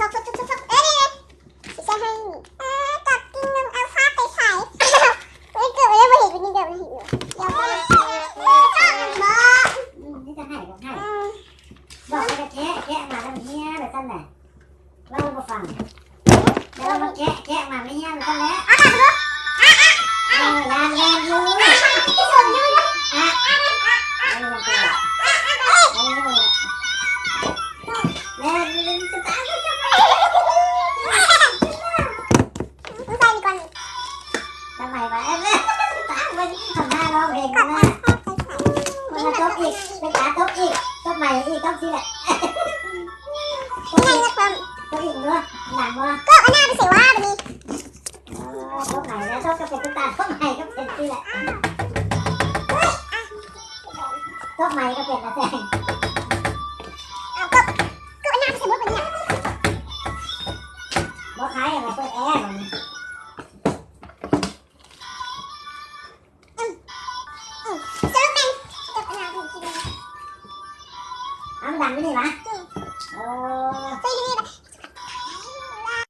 ຊອກໆໆໆ ເອີ ນີ້ໆ ຊິໃສ່ໃຫ້ ເອີ ຈັບກິນນຳ ເອົາພາບໄປໃສ່ ມັນເກີດມາແລ້ວບໍ່ເຫັນ ມັນຍັງເກີດມາເຫັນຢູ່ ດຽວກ່ອນ ເອີ ຊອກມັນບໍ່ ອືມ ນີ້ຈະໃຫ້ ບໍ່ໃຫ້ ອືມ ບອກໃຫ້ແກະ ແກະມາແລ້ວມັນເຫຍ ແບບຊັ້ນແຫຼະ ເວົ້າບໍ່ຟັງ ແລ້ວມາແກະ ແກະມາແມ່ນຫຍັງຊັ້ນແຫຼະ ເອີ ແລ່ນ ແລ່ນຢູ່ ອະ ເອີ ແລ່ນ ແລ່ນ ໃສ່ນີ້ກ່ອນ ທຳໄມວະ ເອີ ຕາຍ ເບິ່ງທຳທ່າຮ້ອງເພງນະ ມັນຕົບອີກ ເປັນຕາຕົບອີກ ຕົບໃໝ່ອີກ ຕົບຊີ້ແຫຼະ ຕົບອີກ ຕົບອີກເດີ ຫຼັງບໍ່ ກໍອັນນັ້ນເສຍວ່າບັດນີ້ ເອີ ຕົບໃໝ່ແລ້ວ ຕົບກໍເປັນຕາຕົບໃໝ່ກໍເປັນຊີ້ແຫຼະ ຕົບໃໝ່ກໍເປັນລະແຊງ ເອົາ ຕົບ ຕົບອັນນັ້ນເສຍໝົດບັດນີ້ ບໍ່ຂາຍ ເປີດແອ ອືມ ອືມ ສະຫຼຸບແມ່ນ ຕົບອັນນັ້ນເປັນຊີ້ແຫຼະ ເອົາ ມັນດັງຢູ່ນີ້ຫວາ?